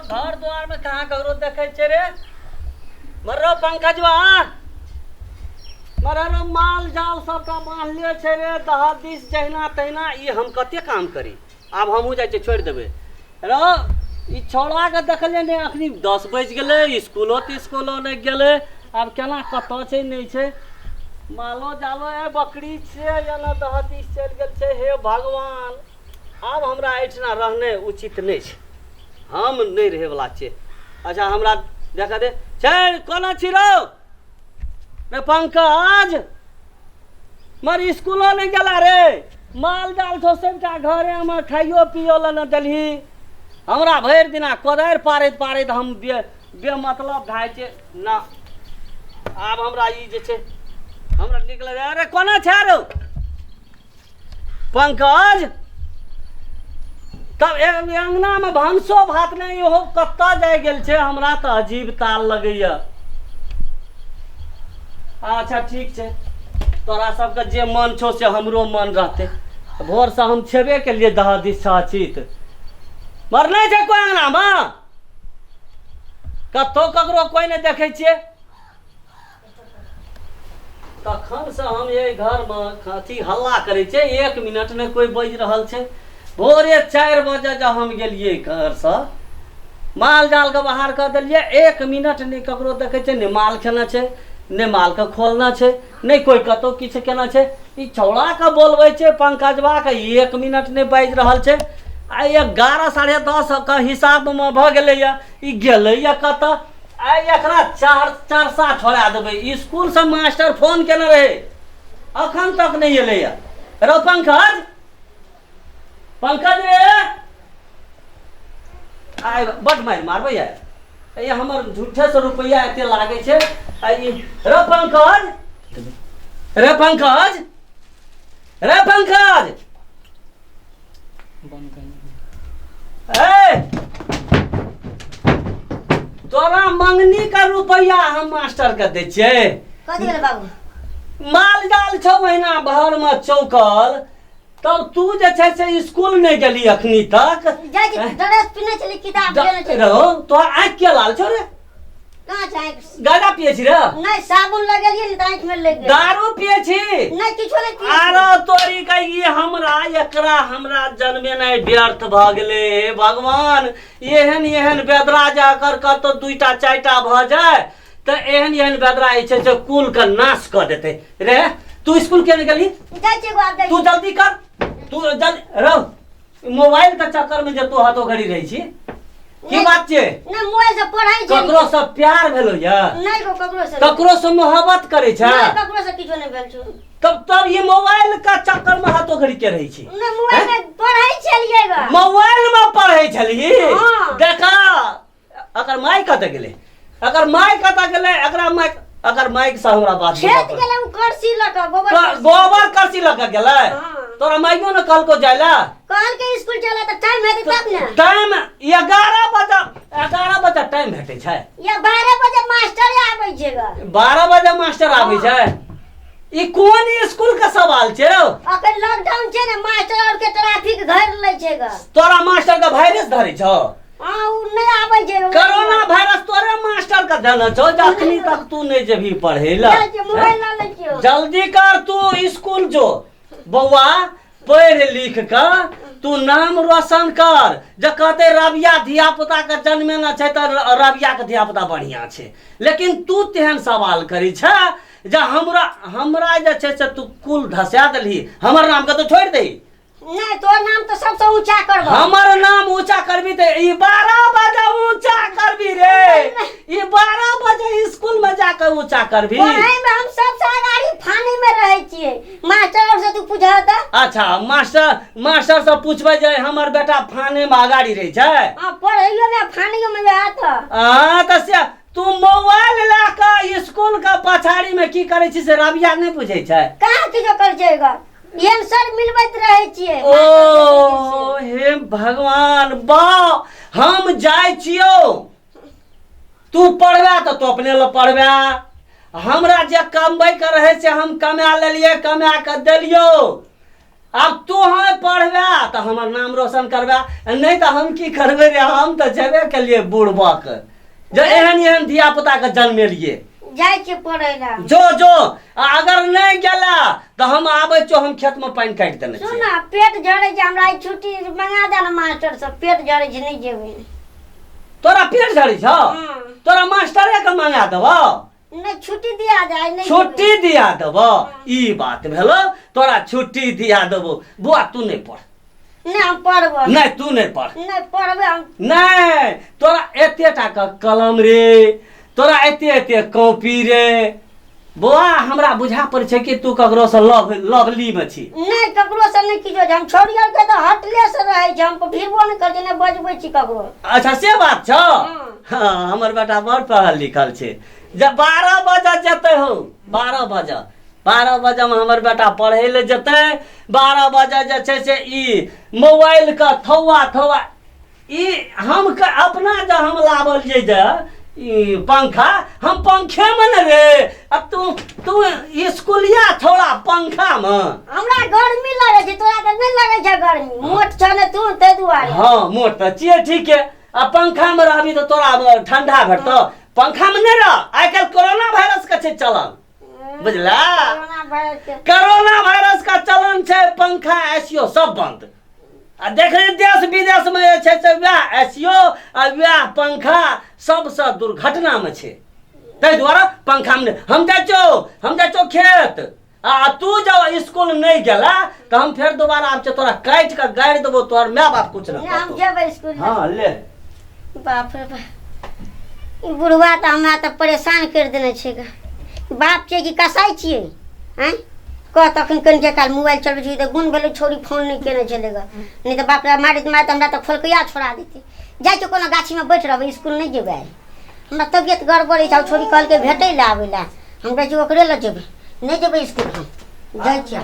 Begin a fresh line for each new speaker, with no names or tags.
घर द्वार में कहाँ ककरो देखै छै रे मर्रो पंकजवा मरल माल जाल सबटा बान्हले छै रे दह दिस जहिना तहिना ई हम कते काम करी आब हमहूँ जाइ छियै छोड़ि देबै रौ ई छौड़ाके देखलियै नहि अखनी 10 बाजि गेलै इसकुलो तिस्कुलो नहि गेलै आब केना कतऽ छै नहि छै मालो जालो ए बकरी छै या दह दिस चलि गेल छै हे भगवान आब हमरा एहिठिना रहनाइ उचित नहि छै हम नहि रहैवला छियै अच्छा हमरा देखऽ दे छै कोना छी रौ रे पंकज मर इसकुलो नहि गेला रे माल जाल छौ सबटा घरेमे खाइयो पियो लए नहि देलही हमरा भरि दिना कोदारि पारैत पारैत हम बे बेमतलब भए छै ना आब हमरा ई जे छै हमरा नीक लगै अरे कोना छै रौ पंकज तब अङ्गनामे भानसो भात नहि इहो कतऽ जाय गेल छै हमरा तऽ अजीब ताल लगैया अच्छा ठीक छै तोरा सबके जे मन छौ से हमरो मन रहतै भोरसँ हम छेबे केलियै दह दिस चित मर नहि छै कोइ अङ्गनामे कतहु ककरो कोइ नहि देखै छियै तखनसँ हम एहि घरमे अथी हल्ला करै छियै एक मिनट नहि कोइ बाजि रहल छै भोरे 4 बजे जब हम गेलियै घरसँ माल जालके बाहर कऽ देलियै एक मिनट नहि ककरो देखै छै नहि माल खेने छै नहि मालके खोलने छै नहि कोइ कतहु किछु केने छै ई छौड़ाके बोलबै छै पंकजबाके एक मिनट नहि बाजि रहल छै आ 11 10:30 के हिसाबमे भऽ गेलैए ई गेलैए कतऽ आइ एकरा चार चारसा छोड़ा देबै इसकुलसँ मास्टर फोन केने रहै अखन तक नहि एलैए रौ पंकज पंकज रे आइ बड मारि मारबै आइ ई हमर झूठेसँ रुपैआ एते लागै छै आ ई रौ पंकज रे पंकज रे पंकज ए तोरा मंगनी का रुपैआ हम मास्टर के दै छियै
कथी भेलै बाबू
माल जाल छौ महीना भर में चौकल तब तू जे छै से स्कूल नहि गेली अखनी तक
जाइ छी ड्रेस पिन्है छली किताब लेने छली
रहो तोहर आँखि के लाल छौ रे
कहाँ छै आँखि?
गाजा पिए छी रे
नहि साबुन लगेलियै ने तऽ आँखि में लागि गेल
दारू पिए छी
नहि किछो नहि पियै छी।
आरो तोरी के ई हमरा एकरा हमरा जन्मेनाइ व्यर्थ भऽ गेलै हे भगवान एहन एहन बेदरा जे अगर कतौ दूटा चारिटा भऽ जाय तऽ एहन एहन बेदरा जे छै से कुल के नाश कऽ देतै रे तू स्कूल केने गेली
जाइ छियै एगो आब जाइ
तू
छियै।
जल्दी कर तू जल्दी रह मोबाइल के चक्कर में जे तू हाथो घड़ी रहै छी की
नहि।
बात छै
नहि मोबाइल से पढ़ै छै
ककरो से प्यार भेलो या
नहि गो ककरो से
ककरो से मोहब्बत करे छै
नहि ककरो से किछो नहि भेल छौ
तब तब ये मोबाइल का चक्कर में हाथो घड़ी के रहै छी
नहि मोबाइल में पढ़ै छलियै गा
मोबाइल में पढ़ै छलही
हाँ।
देखा अकर माय कतऽ गेलै अकर माय कतऽ गेलै एकरा माय अकर माइक से हमरा बात
खेत
बुझऽ
गेलै ओ करसी लऽ कऽ गोबर
पड़ल।
करसी।
गोबर करसी लऽ कऽ गेलै
हाँ।
तोरा माइयो ने कहलको जाय ला
कहलकै स्कूल चला तऽ टाइम हेतै तब ने
टाइम 11 बजे 11 बजे टाइम भेटै छै
या 12 बजे मास्टर आबै छै गा
12 बजे मास्टर आबै छै ई कोन स्कूल के सवाल छै रौ
अखन लॉकडाउन छै ने मास्टर और के ट्रैफिक घेर लै छै गा
तोरा मास्टर के वायरस धरै छौ
हाँ उ नहि आबै छै
कोरोना वायरस तोरे मास्टर के देने छौ जे अखनी तक तू नहि जेबही पढ़ै लए
जाइ छियै, मोबाइल लऽ लै छियौ
जल्दी कर तू स्कूल जो बौआ पढ़ि लिख कऽ तू नाम रोशन कर जे कहते रबिया धिया पुता के जन्मेना छै तऽ रबिया के धिया पुता बढ़िया छै लेकिन तू तेहन सवाल करै छै जे हमरा हमरा जे छै से तू कुल धसा देलही हमर नाम के तो छोड़ि दही
नहि तोर नाम तऽ सबसँ ऊँचा करबो
हमर नाम ऊंचा करबी तऽ ई 12 बजे ऊंचा करबी रे ई 12 बजे स्कूल में जाके ऊंचा करबी
पढ़ाई में हम सबसँ अगाड़ी फानी में रहै छियै मास्टर और से तू पूछह तऽ
अच्छा मास्टर मास्टर से पूछबै जे हमर बेटा फाने में अगाड़ी रहै छै
हाँ पढ़ैयो में फानियो में वएह तऽ
आ तऽ से तू मोबाइल लए कऽ स्कूल के पछाड़ी में की करै छी से रबिया नहि बुझै छै
कहाँ किछो करै छै ग एहन सर मिलबैत रहै छियै
ओ हे भगवान बा हम जाइ छियौ तू पढ़बे तऽ तू अपने लए पढ़बे हमरा जे कमबै के रहै से हम कमा लेलियै कमा कऽ देलियौ आब तू हमें पढ़बे तऽ हमर नाम रोशन करबे, नहि तऽ हम की करबै रे? हम तऽ जेबे केलियै बुढ़बक जे एहन एहन धिया पुता के जन्मेलियै।
जाइ छियै पढ़ै लए।
जो जो, आ अगर नहि गेला तऽ हम आबै छियौ, हम खेत में पानि काटि देने
सुन ना, पेट झड़ै छै हमरा, आइ छुट्टी मंगा दे ने मास्टर से, पेट झड़ै छै, नहि जेबै।
तोरा पेट झड़ै छौ?
हाँ।
तोरा मास्टरे के मंगा देबौ?
नहि, छुट्टी दिया दे आइ, नहि जेबै।
छुट्टी दिया देबौ? ई बात भेलो, तोरा छुट्टी दिया देबौ। बौआ, तू नहि पढ़।
नहि, हम पढ़बै।
नहि, तू नहि पढ़।
नहि, पढ़बै हम।
नहि, तोरा एते टा के कलम रे, तोरा एते एते कॉपी रे। बौआ, हमरा बुझा पड़ै छै कि तू ककरो से लव लवली में छी।
नहि, ककरो से नहि किछो छै। हम छोड़ी आरके तऽ हटले से रहै छै, हम भिड़बो नहि करै छी, नहि बजबै छी ककरो।
अच्छा, से बात छौ। हाँ, हमर बेटा बड़ पढ़ल लिखल छै। जब 12 बजे जेतै हौ, 12 बजे, 12 बजेमे हमर बेटा पढ़ै लए जेतै। 12 बजे जे छै से ई मोबाइलके थौआ थौआ ई हम अपना जे हम लाबल जे जे ई पंखा, हम पंखेमे ने रे, आ तू तू इसकुलिया छौड़ा पंखामे।
हमरा गर्मी लगै छै, तोरा तऽ नहि लगै छै गर्मी, मोट छह ने तू, ताहि दुआरे।
हँ, मोट तऽ छियै ठीके। आ पंखामे रहबी तऽ तोरा ठंडा भेटतौ? पंखामे नहि रह, आइ काल्हि कोरोना वायरस के छै चलन, बुझला?
कोरोना वायरस के।
कोरोना वायरस का चलन छै, पंखा एसियो सब बंद। आ देखली देश विदेश में जे छै से वएह एसियो आ वएह पंखा सबसँ दुर्घटना में छै। ताहि दुआरे पंखा में हम जाइ छौ, हम जाइ छौ खेत, आ तू जब स्कूल नहि गेला तऽ हम फेर दोबारा आब तोरा काटि कऽ गाड़ि देबो, तोहर माय बाप कुछ
नहि, हम जेबै स्कूल।
हाँ, ले।
बाप रे बाप, ई बुढ़वा तऽ हमरा तऽ परेशान करि देने छै गे। बाप छै कि कसाइ छियै? आँय कह, तखन कनिके काल मोबाइल चलबै छी तऽ गुण भेलै छौड़ी फोन नहि केने छलै गे, नहि तऽ बाप रे, मारैत मारैत हमरा तऽ खोलकैया छोड़ा देतै। जाइ छियै कोनो गाछीमे बैठ रहबै, स्कूल नहि जेबै आइ। हमरा तबियत गड़बड़ अछि। आब छौड़ी कहलकै भेटै लए आबै लए, हम कहै छी ओकरे लग जेबै, नहि जेबै स्कूल हम, जाइ छियै।